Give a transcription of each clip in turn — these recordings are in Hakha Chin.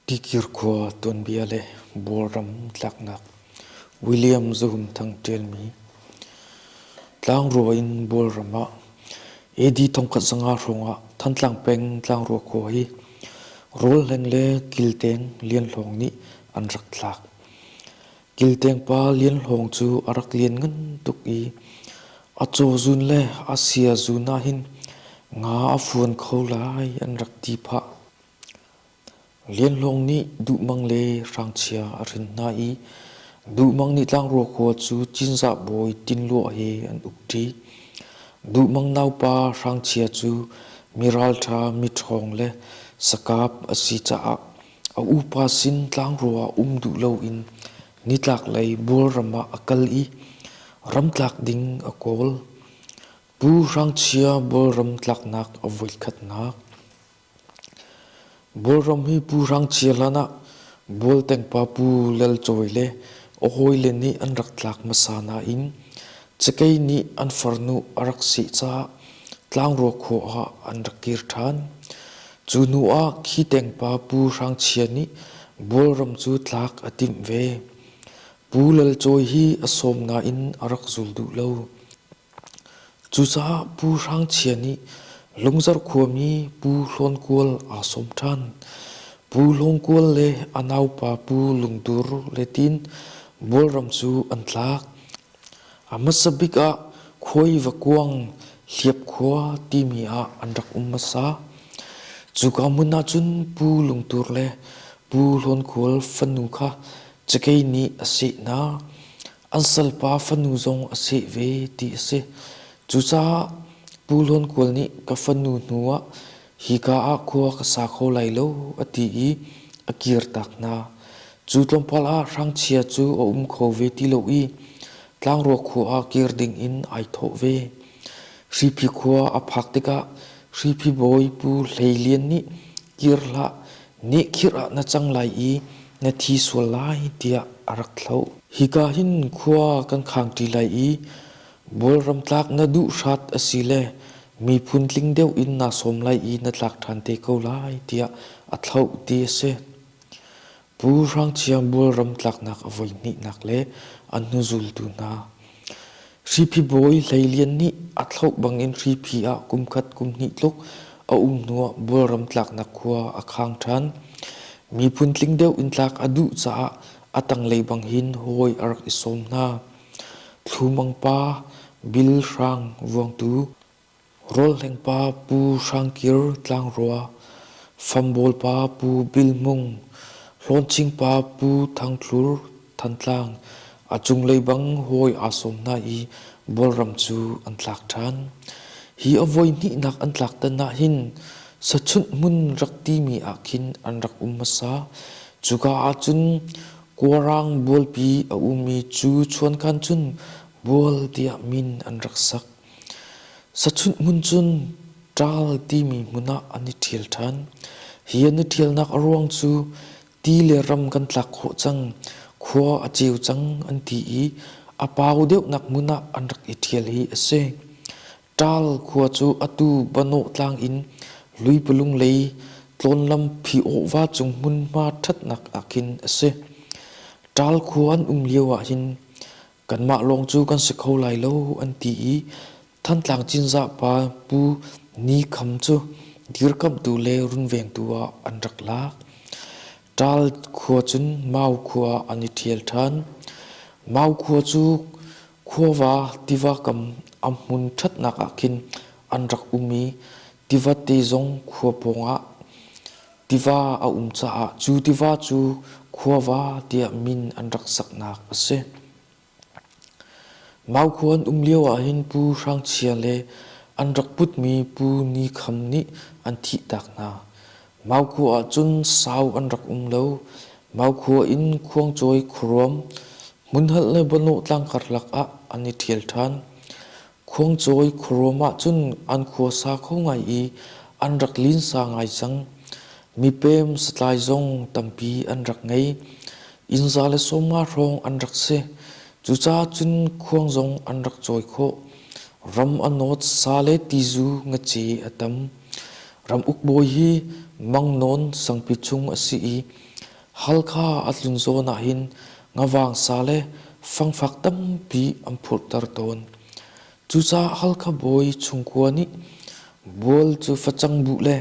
Tikir khua tuanbia le Bawlram tlaknak William Za Hum Thang ṭialmi Tlangrua in Bawlram ah AD 1500 hrawngah Thantlang peng Tlangrua khua hi Rawlhleng le Kilteng Lianhlawng nih an rak thlak. Kilteng pa Lianhlawng cu a rak lianngan tuk i a cawzun le a siazun ahhin nga a fuan kho lai an rak ti phah. Lianhlawng nih Duhmang le Hrangchia a hrin hna i Duhmang nih Tlangrua khua cu Cinzah bawi Tinluah he an ukṭi. Duhmang naupa Hrangchia cu mi ralṭha, mi ṭhawng le sakap a si caah a upa sin Tlangrua ah um duh loin nitlaklei Bualram ah a kal i ramtlak ding a kawl. Pu Hrangchia Bualram tlaknak a voikhatnak. Bawlram hi Pu Hrang Chia hlan ah Bualtengpa Pu Lal Cawi le a hawile nih an rak tlak hmasa nain cakei nih an farnu a rak seh caah Tlangrua khua ah an rak kir ṭhan. Cu hnu ah Khitengpa Pu Hrang Chia nih Bualram cu tlak a timh ve. Pu Lal Cawi hi a sawm nain a rak zul duh lo. Cucaah Pu Hrang Chia nih Lungzarh khuami Pu Hlawn Kual aa sawm ṭhan. Pu Hlawn Kual le a naupa Pu Lung Dur le tiin Bualram cu an tlak. A hmasa bik ah Khuai Vakuang Hliapkhua timi ah an rak um hmasa. Cuka hmun ahcun Pu Lung Tur le Pu Hlawn Kual fanu kha cakei nih a seh hna. An salpa fanu zong a seh ve ti a si. Cucaah Pu Hlawn Kual nih ka fanu hnu ah hika ah khua ka sa kho lai lo a ti i a kirtak hna. Cu tlawmpal ah Hrangchia cu a um kho ve ti lo i Tlangrua khua ah kir ding in ai thawh ve. Hriphi khua a phak tikah Hriphi bawi Pu Hlei Lian nih kir hlah, nehkhirh ah na cang lai i na thi sual lai tiah a rak thloh. Hika hin khua kan khangṭi lai i Bualram tlak na duh hrat a si le miphun tling deuh in naa sawm lai i na tlak ṭhan te ko lai tiah a thloh ti a si. Pu Hrang Chia Bualram tlaknak a voihnihnak le a hnuzultu hna. Hriphi bawi Hlei Lian nih a thloh bangin hriphi ah kumkhat kumhnih tluk a um hnuah Bualram tlaknak khua a khang ṭhan. Miphun tling deuh in tlak a duh caah a tanglei bang hin hawi a rak i sawm hna. Thlumang pa, Bil Hrang Vuangtu, Rawlhleng pa Pu Hrang Kir Tlangrua, Fambawl pa Pu Bil Hmung, Hlawnching pa Pu Thang Thlur Thantlang, a cunglei bang hawi aa sawm hna i Bualram cu an tlak ṭhan. Hi a voi hnihnak an tlak tan ahhin sachunh hmun rak timi ah khin an rak um hmasa. Cuka ahcun Kuarang bualpi a um i cu chuankhan cun Bual tiah min an rak sak. Sachunh hmun cun ṭaal timi hmun ah an i ṭhial ṭhan. Hi an i ṭhialnak a ruang cu ti le ram kan tlak khawh cang, khua a ceu cang an ti i a pau deuhnak hmun ah an rak i ṭhial hi a si. Ṭaal khua cu atu Banawh tlang in Luipalung lei tlawnlam Phi-awhva cung hmunhma ṭhatnak ah khin a si. Ṭaal khua an um lio ahhin kanmah lawng cu kan si kho lai lo an ti i Thantlang Cinzah pa Pu Ni Kham cu dirkamhtu le runvengtu ah an rak lak. Ṭaal khua cun Mau khua ah an i ṭhial ṭhan. Mau khua cu khuava tiva kam a hmun ṭhatnak ah khin an rak um i tivate zong khua pawngah tiva a um caah cu tiva cu khuava tiah min an rak saknak a si. Mau khua an um lio ahhin Pu Hrang Chia le an rak putmi Pu Ni Kham nih an thihtak hna. Mau khua ahcun sau an rak um lo. Mau khua in Khuangcawi khuaruam, Hmunhalh le Banawh tlang karlak ah an i ṭhial ṭhan. Khuangcawi khuaruam ahcun an khuasa kho ngai i an rak linsa ngai cang. Mipem satlai zong tampi an rak ngei. Inn 150 hrawng an rak si. Cucaah cun khuang zong an rak cawi khawh. Ram a nawt, sa le tizu ngace a tam. Ramuk bawi hi Mangnawn sangpi chung a si i. Halkha a tlun zawn ahhin ngavang sa le fangfak tampi an phurhter tawn. Cucaah Halkha bawi chungkhua nih Bual cu facang buh le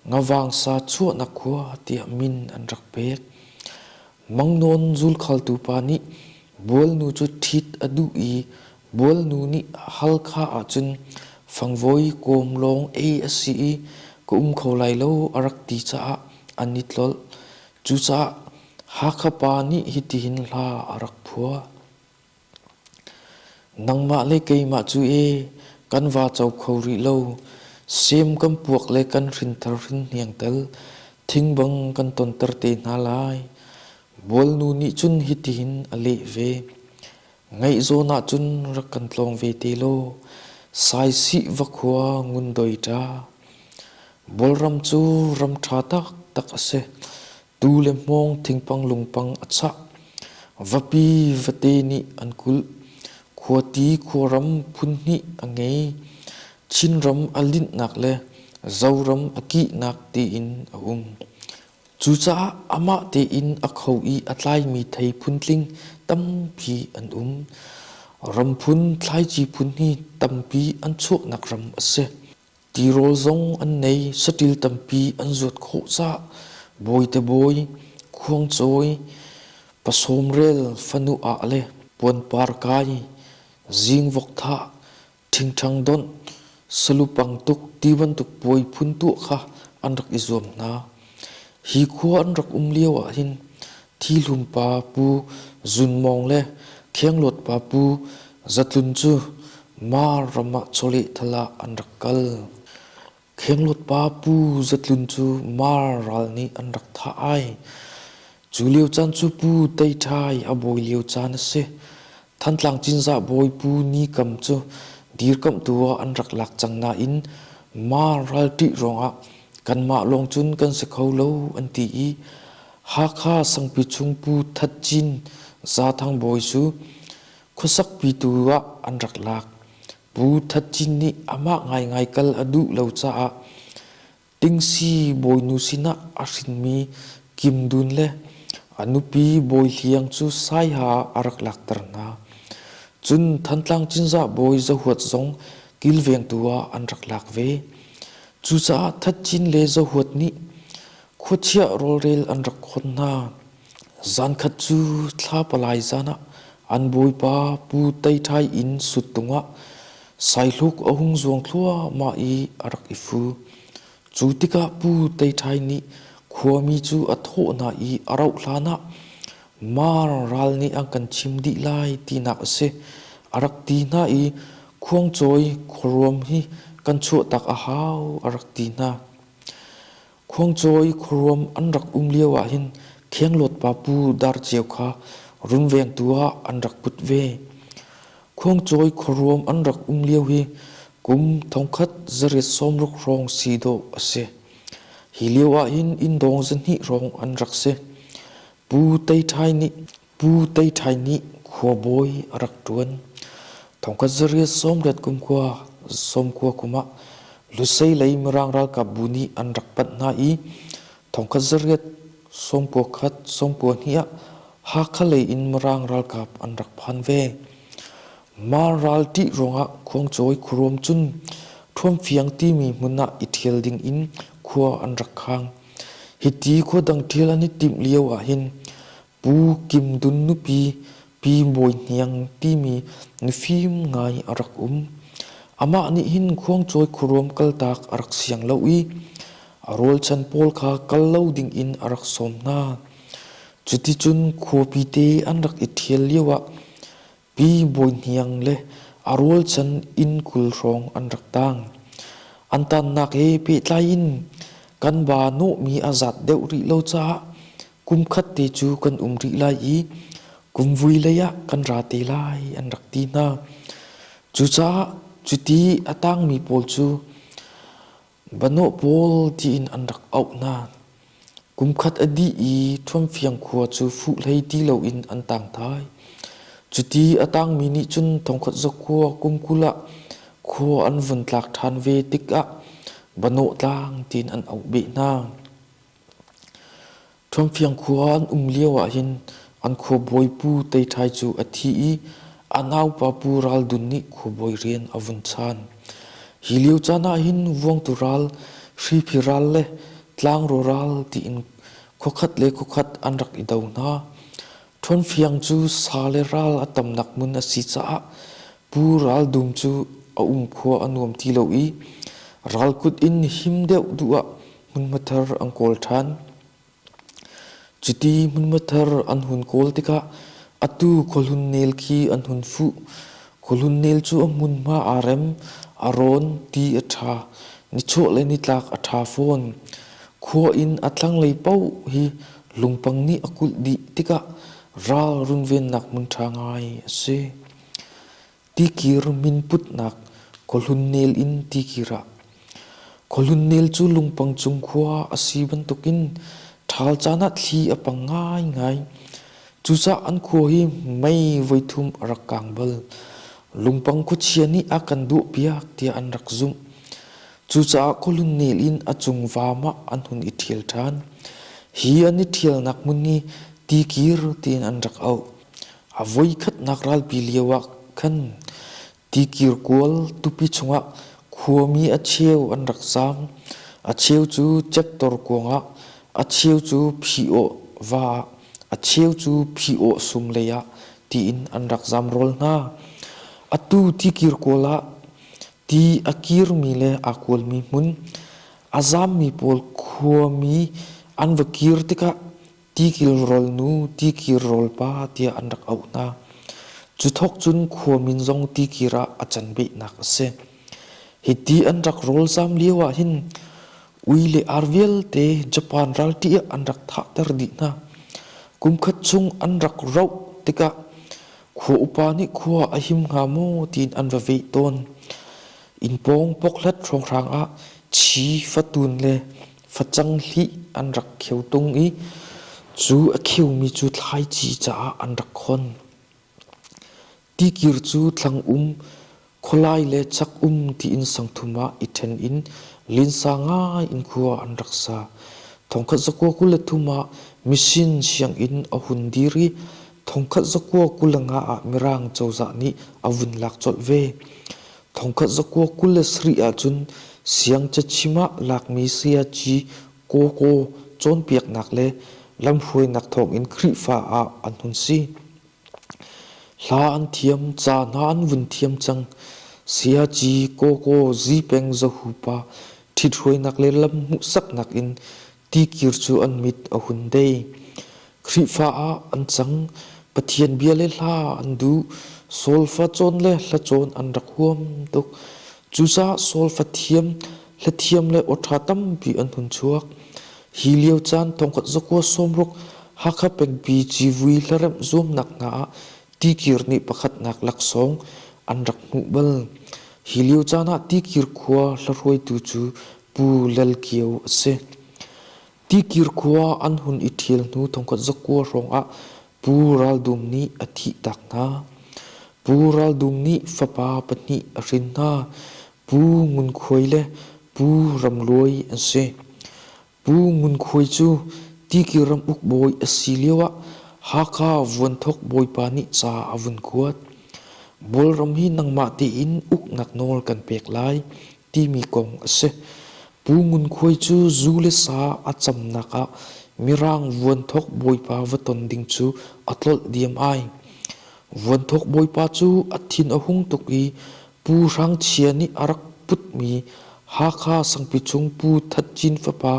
ngavang sa chuahnak khua tiah min an rak pek. Mangnawn zulkhaltu pa nih Bualnu cu ṭhit a duh i Bualnu nih Halkha ahcun fangvoi kawm lawng ei a si i ka um kho lai lo a rak ti caah an i tlolh. Cucaah Hakha pa nih hitihin hla a rak phuah. Nangmah le keimah cu ee kan va co kho rih lo. Sem kan puak le kan hrinthar hrinhniang tal thing bang kan tonter te hna lai. Bualnu nih cun hitihin a leh ve. Ngaih zawn ahcun rak kan tlawng ve te law. Saisih vakhua ngundoi ṭa. Bualram cu ram ṭha taktak a si. Tuu le hmawng thingpang lungpang a chah. Vapi vate nih an kulh. Khuati khuaram phunhnih a ngei. Chinram a linhnak le Zoram a kihnak tiin a um. Cucaah amah tein a kho i a tlaimi thei phuntling tampi an um. Ram phun thlaici phun hi tampi an chuahnak ram a si. Tirawl zong an nei, saṭil tampi an zuat khawh caah bawite bawi, khuangcawi, pasawmrel fanu ah le puanpar kai, zingvok thah, ṭhingṭhang donh, salupang tuk ti bantuk puai phun tuah kha an rak i zuam hna. Hi khua an rak um lio ahhin Thihlum pa Pu Zun Mawng le Khenglawt pa Pu Za Tlun cu Mar ram ah chawlehthal ah an rak kal. Khenglawt pa Pu Za Tlun cu Mar ral nih an rak thah ai. Cu lio caan cu Pu Tei Ṭhai a bawi lio caan a si. Thantlang Cinzah bawi Pu Ni Kam cu dirkamhtu ah an rak lak cang nain Mar ral ṭih ruangah kanmah lawng cun kan si kho lo an ti i Hakha Sangpi chung Pu That Cin Zathang bawi cu khuasakpitu ah an rak lak. Pu That Cin nih amah ngaingai kal a duh lo caah Tingsi bawinu sinah a hrinmi Kim Dun le a nupi Bawi Hliang cu Saiha ah a rak lakter hna. Cun Thantlang Cinzah bawi Zahuat zong kilvengtu ah an rak lak ve. Cucaah That Cin le Zahuat nih khuachiah rawlrel an rak khon hna. Zankhat cu thla palai zan ah an bawipa Pu Tei Ṭhai inn suttung ah saihluk a hung zuang thluahmah i a rak i fu. Cu tikah Pu Tei Ṭhai nih khuami cu a thawh hna i a rauh hlanah Mar ral nih an kan chim dih lai tinak a si. A rak ti hna i khuangcawi khuaruam hi kan chuahtak a hau a rak ti hna. Khuangcawi khuaruam an rak um lio ahhin Khenglawt pa Pu Dar Ceu kha runvengtu ah an rak put ve. Khuangcawi khuaruam an rak um lio hi kum 1960 hrawng si dawh a si. Hi lio ahhin inndawng zahnih hrawng an rak si. Pu Tei Ṭhai nih Pu Tei Ṭhai nih khuabawi a rak ṭuan. 1880 kum khua sawmkua kum ah Lusei lei Mirang ralkap bu nih an rak panh hna i 1891 92 ah Hakha lei in Mirang ralkap an rak phan ve. Mar ral ṭih ruangah Khuangcawi khuaruam cun Ṭhuamfiang timi hmun ah i ṭhial ding in khua an rak khang. Hiti khua dang ṭhial an i timh lio ahhin Pu Kim Dun nupi Pi Bawi Hniang timi nufim ngai a rak um. Amah nih hin Khuangcawi khuaruam kaltak a rak siang lo i a rawlchan pawl kha kal lo dingin a rak sawm hna. Cuticun khuapi te an rak i ṭhial lioah Pi Bawi Hniang le a rualchan inn 20 hrawng an rak tang. An tannak he pehtlai in kan ba nawhmi a zat deuh rih lo caah kum khat te cu kan um rih lai i kumvui lei ah kan ra te lai an rak ti hna. Cucaah cuti a tangmi pawl cu Banawh pawl tiin an rak auh hna. Kum khat a dih i Ṭhuamfiang khua cu fuh hlei ti loin an tang thai. Cuti a tangmi nih cun thongkhat zakua kum 20 ah khua an vun tlak ṭhan ve tikah Banawh tlang tiin an auh beh hna. Ṭhuamfiang khua an um lio ahhin an khuabawi Pu Tei Ṭhai cu a thi i a naupa Pu Ral Dun nih khuabawi rian a vun chaan. Hi lio caan ahhin Vuangtu ral, Hriphi ral le Tlangro ral tiin khuakhat le khuakhat an rak i do hna. Ṭhawnfiang cu sa le ral a tamnak hmun a si caah Pu Ral Dum cu a um khua a nuam ti lo i ralkut in him deuh duh ah hmunhma thar an kawl ṭhan. Cuti hmunhma thar an hun kawl tikah atu khuahlun nel khi an hun fuh. Khuahlun nel cu a hmunhma aa rem, a rawn, ti a ṭha, nichuah le nitlak a ṭha fawn. Khua in a thlanglei paoh hi lungpang nih a kulh dih tikah ral runvennak hmun ṭha ngai a si. Tikir minputnak khuahlun nel in tikir ah. Khuahlun nel cu lungpang cung khua a si bantukin ṭhal caan ah thli a pang ngaingai. Cucaah an khua hi mei voithum a rak kang bal. Lungpang khuachia nih a kan duahpiak tiah an rak zumh. Cucaah khuahlun nel in a cung vam ah an hun i ṭhial ṭhan. Hi an i ṭhialnak hmun hi tikir tiin an rak auh. A voikhatnak ralpi lio ah khan tikir kual tupi chungah khuami a cheu an rak zaam. A cheu cu cektor kuang ah, a cheu cu phi-awh va ah, a cheu cu phi-awh sum lei ah tiin an rak zaam rawl hna. Atu tikir kual ah ti a kirmi le aa kualmi hmun, a zaammi pawl khuami an va kir tikah tikil rawlnu, tikir rawlpa tiah an rak auh hna. Cu thawk cun khua min zong tikir ah a can behnak a si. Hiti an rak rawlzam lio ah hin ui le ar vialte Japan ralṭi ah an rak thahter dih hna. Kumkhat chung an rak rauh tikah khua upa nih khua a him hnga maw tiin an va veh tawn. Inn pawng pokhlat hrawnghrang ah chi fatun le facang hlih an rak kheu tung i cu a kheumi cu thlaici caah an rak khon. Tikir cu thlang um, khualai le chak um tiin sangthum ah i ṭhen in linsa ngai in khua an rak sa. Thongkhat zakua 23 ah mission sianginn a hun dir i thongkhat zakua 25 ah Mirang cozah nih a vun lak colh ve. Thongkhat zakua 27 ahcun siang cachim ah lakmi sayaci Kawkaw cawnpiaknak le lamhruainak thawngin Khrihfa ah an hun si. Hla an thiam, ca hna an vun thiam cang. Sayaci Kawkaw Zipeng Zahu pa ṭhithruainak le lam hmuhsaknak in tikir cu an mit a hun dei. Khrihfa ah an cang. Pathian bia le hla an duh. Solfa cawn le hla cawn an rak huam tuk. Cucaah solfa thiam, hla thiam le awṭha tampi an hun chuak. Hi lio caan thongkhat zakua sawmruk Hakha pengpi civui hlaremh zuamnak hna ah tikir nih pakhatnak laksawng an rak hmuh bal. Hi lio caan ah Tikir khua hlahruaitu cu Pu Lal Kio a si. Tikir khua an hun i ṭhial hnu thongkhat zakua hrawngah Pu Ral Dum nih a thihtak hna. Pu Ral Dum nih fapa pahnih a hrin hna. Pu Ngun Khuai le Pu Ram Luai an si. Pu Ngun Khuai cu Tikir ramuk bawi a si lioah Hakha Vuanthok bawipa nih ca a vun kuat. Bawlram hi nangmah tein uknak nawl kan pek lai timi kong a si. Pu Ngun Khuai cu zu le sa a camnak ah Mirang Vuanthok bawipa va ton ding cu a tlolh diam ai. Vuanthok bawipa cu a thin a hung tuk i Pu Hrang Chia nih a rak putmi Hakha Sangpichung Pu That Cin fapa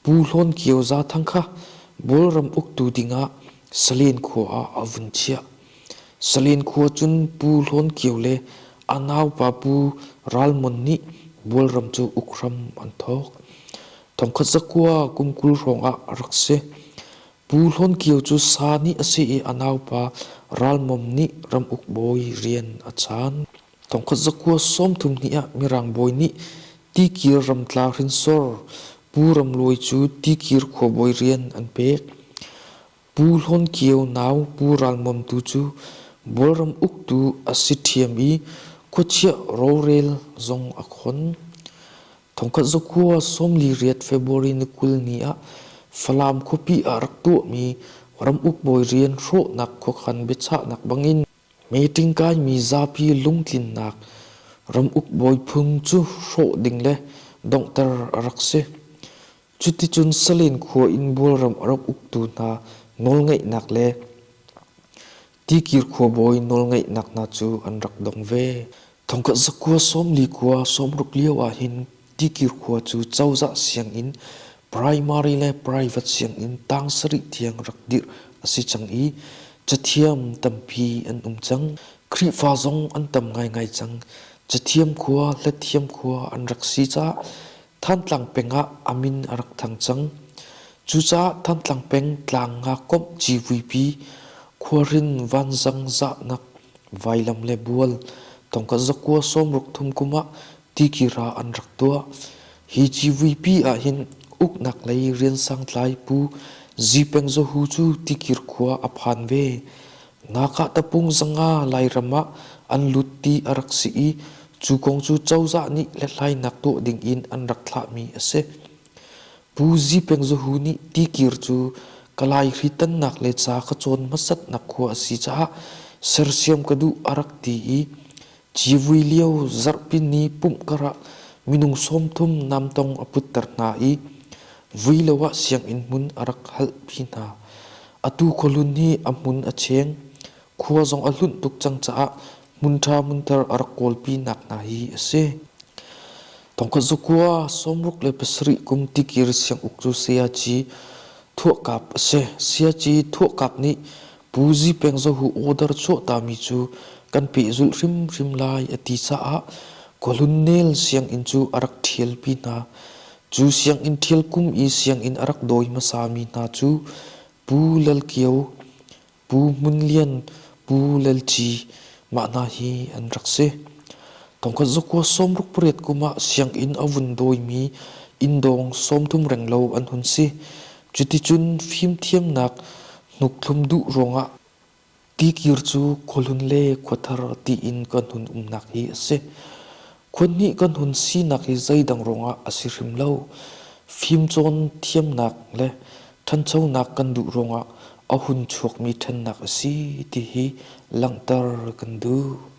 Pu Hlawn Kio Zaathang kha Bawlram uktu dingah Salen khua ah a vun chiah. Salen khua cun Pu Hlawn Kio le a naupa Pu Ral Mon nih Bawlram cu uk hram an thawk. Thongkhat zakua kum 20 hrawng ah a rak si. Pu Hlawn Kio cu sa nih a si i a naupa Ral Mom nih ramuk bawi rian a chaan. Thongkhat zakua 32 ah Mirang bawi nih Tikir ramtla hrinsor Pu Ram Luai cu Tikir khuabawi rian an pek. Pu Hlawn Kio nau Pu Ral Mom tu cu Bawlram uktu a si ṭhiam i khuachiah rorel zong a khon. Thongkhat zakua 48 February ni 20 ni ah Falam khuapi ah rak tuahmi ramuk bawi rian hrawhnak khuakhan biachahnak bangin meeting kaimi zapi lungtlinnak ramuk bawi phung cu hrawh ding le donghter a rak si. Cuticun Salen khua in Bualram a rak uktu hna nawlngeihnak le Tikir khuabawi nawlngeihnak hna cu an rak dong ve. Thongkhat zakua 40 khua 60 lio ahhin Tikir khua cu cozah sianginn primary le private sianginn tang sarih tiang rak dirh a si cang i cathiam tampi an um cang. Khrihfa zong an tam ngaingai cang. Cathiam khua, hlathiam khua an rak si caah Thantlang peng ah a min a rak thang cang. Cucaah Thantlang peng tlang nga komh civuipi, khuahrin vanzang zahnak, vailam le bual, tongkat zakua sawmruk thum kum ah tikir ah an rak tuah. Hi civuipi ahhin uknak lei riansang tlai Pu Zipeng Zahu cu Tikir khua a phan ve. Ngakah tapung zanga Lairam ah an lut ti a rak si i cu kong cu cozah nih hlathlainak tuah dingin an rak thlahmi a si. Pu Zipeng Zahu nih tikir cu Kalay hri tannak le ca ka cawn hmasatnak khua a si caah sersiam ka duh a rak ti i civui lio zarhpi ni pumh karah minung 30 namtong a putter hna i vui lo ah sianginn hmun a rak halhpi hna. Atu khuahlun hi a hmun a cheng. Khua zong a hlunh tuk cang caah hmunṭha hmunthar a rak kawlpi nak hna hi a si. Thongkhat zakua 67 kum tikir sianguk cu Sayaci Thuahkap a si. Sayaci Thuahkap nih Pu Zipeng Zahu order chuahtami cu kan pehzulh hrimhrim lai a ti caah Khuahlun Nel sianginn cu a rak ṭhialpi hna. Cu sianginn ṭhial kum i sianginn a rak dawi hmasami hna cu Pu Lal Kio, Pu Hmun Lian, Pu Lal Ci mah hna hi an rak si. Thongkhat zakua 68 kum ah sianginn a vun dawimi inndawng 30 renglo an hun si. Cuticun fimthiamnak hnukthlum duh ruangah Tikir cu khuahlun le khuathar tiin kan hun umnak hi a si. Khuahnih kan hun sinak hi zeidang ruangah a si hrim lo. Fimcawn thiamnak le ṭhanchonak kan duh ruangah a hun chuakmi ṭhennak a si ti hi langhter kan duh.